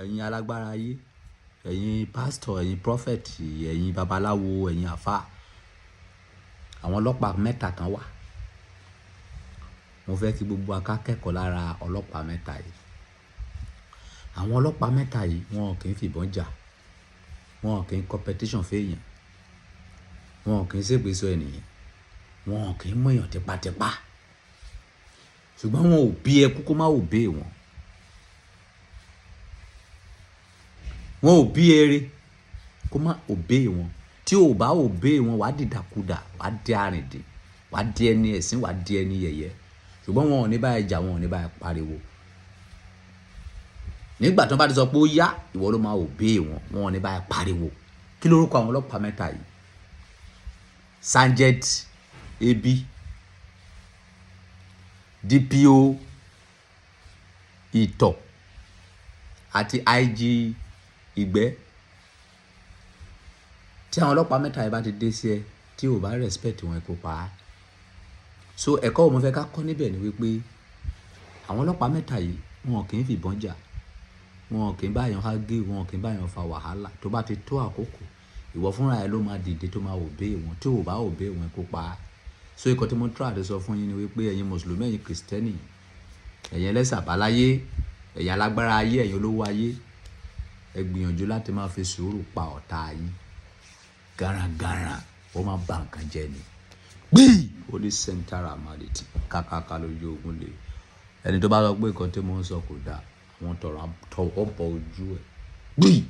Ẹ̀yin alágbára ayé, ẹ̀yin pastor, ẹ̀yin prophet, ẹ̀yin babaláwo, ẹ̀yin àfáà. Àwọn ọlọ́pàá mẹ́ta kan wà. Mo fẹ́ kí gbogbo wa ká kẹ́kọ̀ọ́ lára ọlọ́pàá mẹ́ta yìí. Àwọn ọlọ́pàá mẹ́ta yìí, wọn kì í fìbọn jà, wọn kì í competition fún èèyàn, wọn kì í ṣègbè sọ ènìyàn, wọn kì í mú èèyàn tipátipá. Ṣùgbọ́n wọn ò bí ẹkú kó má obey wọn. Wọn ò bí ere kó má obey wọn. Tí o ò bá obey wọn, wà á dìdàkudà, wà á di arìndìn, wà á di ẹni ẹ̀sín, wà á di ẹni yẹ̀yẹ́. Ṣùgbọ́n wọn ò ní bá ẹ jà, wọn ò ní bá ẹ pariwo. Nígbà tí wọ́n bá ti sọ pé ó yá, ìwọ ló máa obey wọn, wọn ò ní bá ẹ pariwo. Kí lórúkọ àwọn ọlọ́pàá mẹ́ta yìí? Sergeant Ebi, DPO Ìtọ̀ àti IG Ìgbẹ́. Tí àwọn ọlọ́pàá mẹ́ta yìí bá ti dé sí ẹ, tí o ò bá respect wọn, kó pa á. So ẹ̀kọ́ wo mo fẹ́ ká kọ́ níbẹ̀ ni wípé àwọn ọlọ́pàá mẹ́ta yìí, wọn kì í fìbọn jà, wọn kì í bá èèyàn argue, wọn kì í bá èèyàn fa wàhálà. Tó bá ti tó àkókò, ìwọ fúnra ẹ ló máa dìde tó máa obey wọn. Tí o ò bá obey wọn, kó pa á. So nǹkan tí mo try àti sọ fún yín ni wípé ẹ̀yin Mùsùlùmí, ẹ̀yin Kristẹni, ẹ̀yin ẹlẹ́sìn àbáláyé, ẹ̀yin alágbára ayé, ẹ̀yin olówó ayé, ẹ gbìyànjú láti máa fi sùúrù pa ọ̀tá yín. Garagara, ó máa ba nǹkan jẹ́ ni. Gbíì! Holy center amality. Kákáká lójú ogun lè. Ẹni tó bá sọ pé nǹkan tí mò ń sọ kò da, àwọn tọrọ tọwọ́ bọ ojú ẹ. Gbíì!